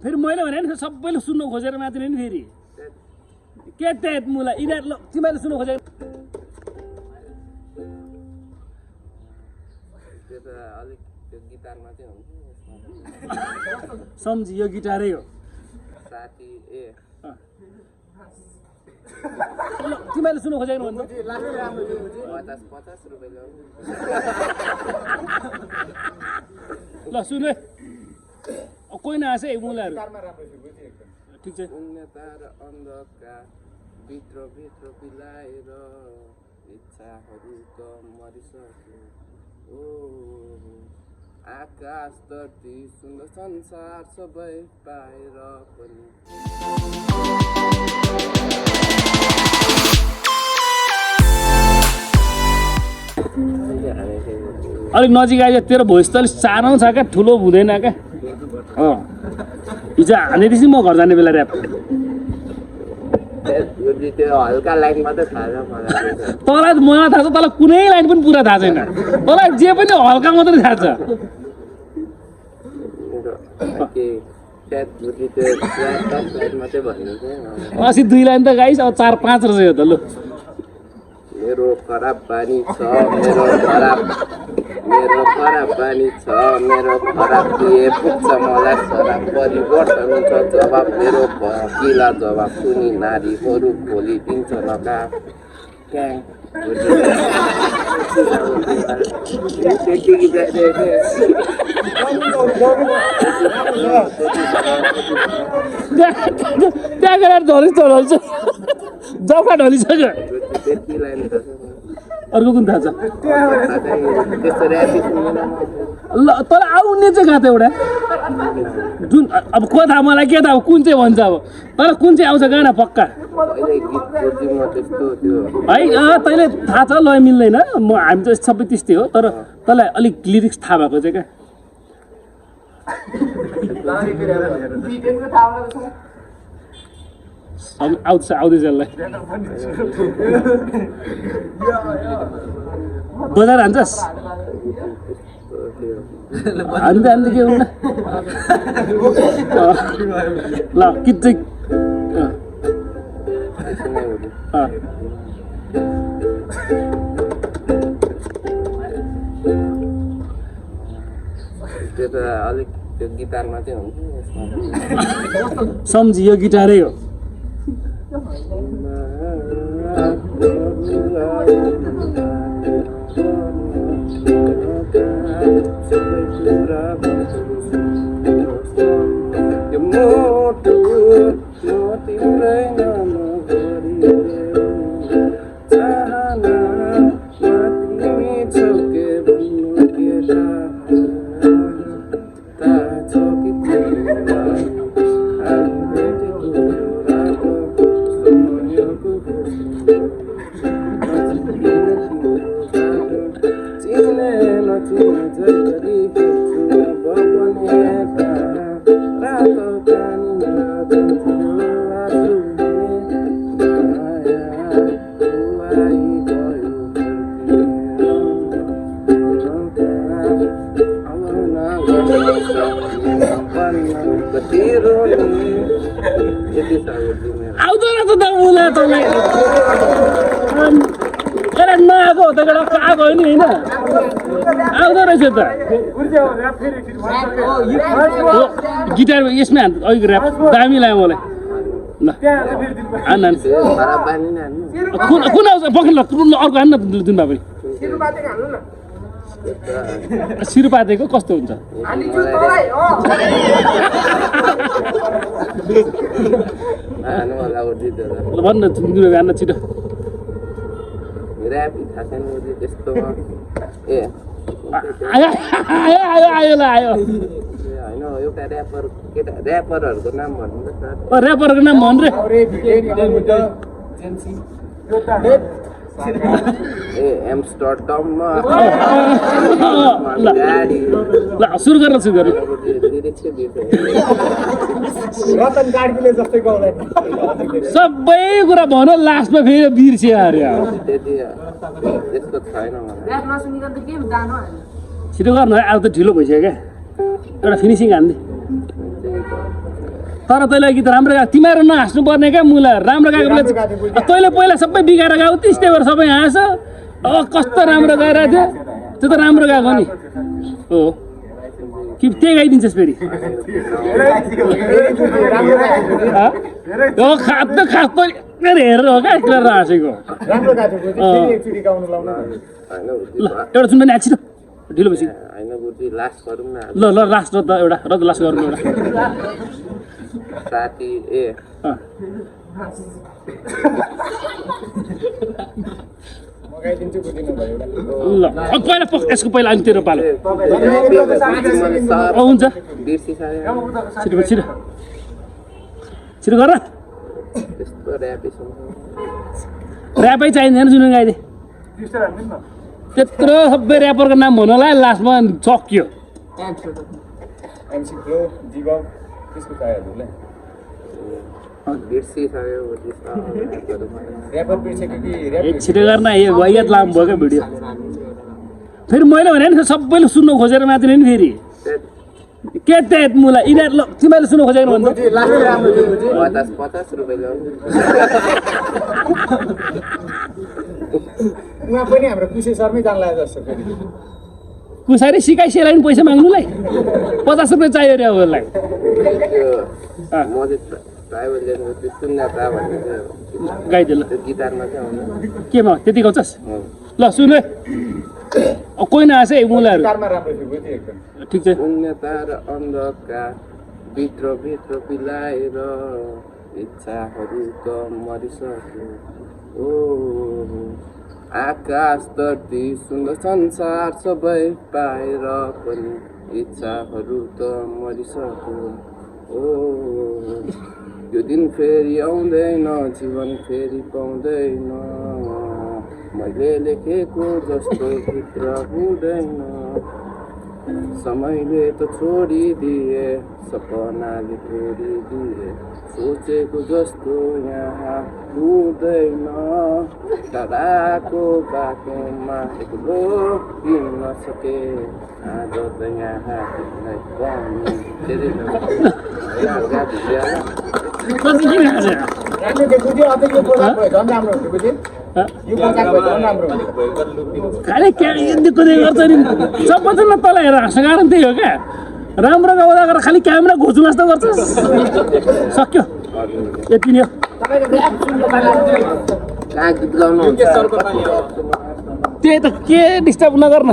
फेरि मैले भने नि सबैले सुन्नु खोजेर मात्रै नि फेरि के त्यही मुला यिनीहरू तिमीहरूले सुन्नु खोजेको सम्झी यो गिटारै हो तिमीहरूले सुन्नु खोजेको भन्दा ल सुन है कोही नआएछ है मुलाहरू ठिक छ भित्र भित्र बिलाएर इच्छाहरू त मरिसक्यो ओ आकाश धरती सुन्दर संसार सबै पाएर पनि अलिक नजिक आइज तेरो भोइस त अलिक सानो छ क्या ठुलो हुँदैन क्या हिजो हानेपछि म घर जाने बेला ऱ्याप तँलाई मलाई थाहा छ तँलाई कुनै लाइन पनि पुरा थाहा छैन तँलाई जे पनि हल्का मात्रै थाहा छ अस्ति 2 लाइन त गाइस अब 4-5 रहेछ यो त लु मेरो खराब बानी छ मेरो खराब बानी छ मेरो खराब दिए पुग्छ मलाई खराब परिवर्तन छ जवाब मेरो भकिला जवाब सुनि नारीहरू खोलिदिन्छ नका क्याङ त्यहाँ गएर ढलिन्छ जफा ढलिसक्यो अर्को कुन थाहा छ ल तर आउने चाहिँ गएको एउटा जुन अब को थाहा मलाई के थाहा कुन चाहिँ भन्छ अब तर कुन चाहिँ आउँछ गाना पक्का है तैँले थाहा छ लय मिल्दैन म हामी चाहिँ सबै त्यस्तै हो तर तँलाई अलिक लिरिक्स थाहा भएको चाहिँ क्या आउँदैछ यसलाई बजार हान्छस् हान्दै के हुन्न ल कि चाहिँ त्यो त अलिक त्यो गिटारमा चाहिँ हुन्छ सम्झी यो गिटारै हो आउँदैन त मुला तँलाई नआएको हो त आएको होइन होइन आउँदो रहेछ त गिटार यसमै हान्छ अघिको ऱ्याप दामी लाग्यो मलाई ल कुन आउँछ पक्रिनु अर्को हान्न जुन भए पनि सिरुपातेको कस्तो हुन्छ भन्न हान्न छिटो आयो एउटा ऱ्यापरहरूको नाम भन्नु ऱ्यापरको नाम भन् रे एम्स्टरडममा ल सुरु गर्न सबै कुरा भन लास्टमा फेरि बिर्स्यो अरे छिटो गर्नु है अब त ढिलो भइसक्यो क्या एउटा फिनिसिङ हान्ने तर तैँले गीत राम्रो गा तिमीहरू नहाँस्नु पर्ने क्या मुला राम्रो गाएको बेला तैँले पहिला सबै बिगाएर गाऊ स्टेपहरू सबै हाँस कस्तो राम्रो गाइरहेको थियो त्यो त राम्रो गाएको नि हो कि त्यही गाइदिन्छस् फेरि खास हेरेर हो क्या हेरेर हाँसेको ल एउटा सुन पनि छिटो ढिलो बेसी ल ल लास्ट र त एउटा र त लास्ट गर्नु एउटा साथी ए ल पहिला यसको पहिला अनि तेरो पालो हुन्छ छिटो छिटो छिटो गर ऱ्यापै चाहिँदैन जुन गाइदे त्यत्रो सबै ऱ्यापरको नाम भन्नु होला लास्टमा सक्यो छिटो गर्न यो वाइयात लामो भयो क्या भिडियो फेरि मैले भने नि सबैले सुन्नु खोजेर मात्रै नि फेरि के त्यहाँ मुला यिनीहरू ल तिमीहरूले सुन्नु खोजेको भन्दा कुसारी सिकाइसेलाई पनि पैसा माग्नुलाई 50 रुपियाँ चाहियो अरे उसलाई गाइदे ल केमा त्यति गाउँछस् ल सुन कोही नआसे मुलाहरू ठिक छ भित्र भित्र पिलाएर इच्छाहरू त मरिसक्यो ओ आकाश धरती सुन्दर संसार सबै पाएर पनि इच्छाहरू त मरिसक्यो ओ यो दिन फेरि आउँदैन जीवन फेरि पाउँदैन मैले लेखेको जस्तो भित्र हुँदैन समयले त छोडिदिए सपनाले तोडिदिए सोचेको जस्तो यहाँ हुँदैन टाढाको बाटोमा एक्लो हिँड्न सके आज त यहाँ खालि कुदै गर्छ नि सबैजना तल हेरेर हाँस्न कारण त्यही हो क्या राम्रो गाउँदा गरेर खालि क्यामेरा घोच्नु जस्तो गर्छ सक्यो यति नै हो त्यही त के डिस्टर्ब नगर्न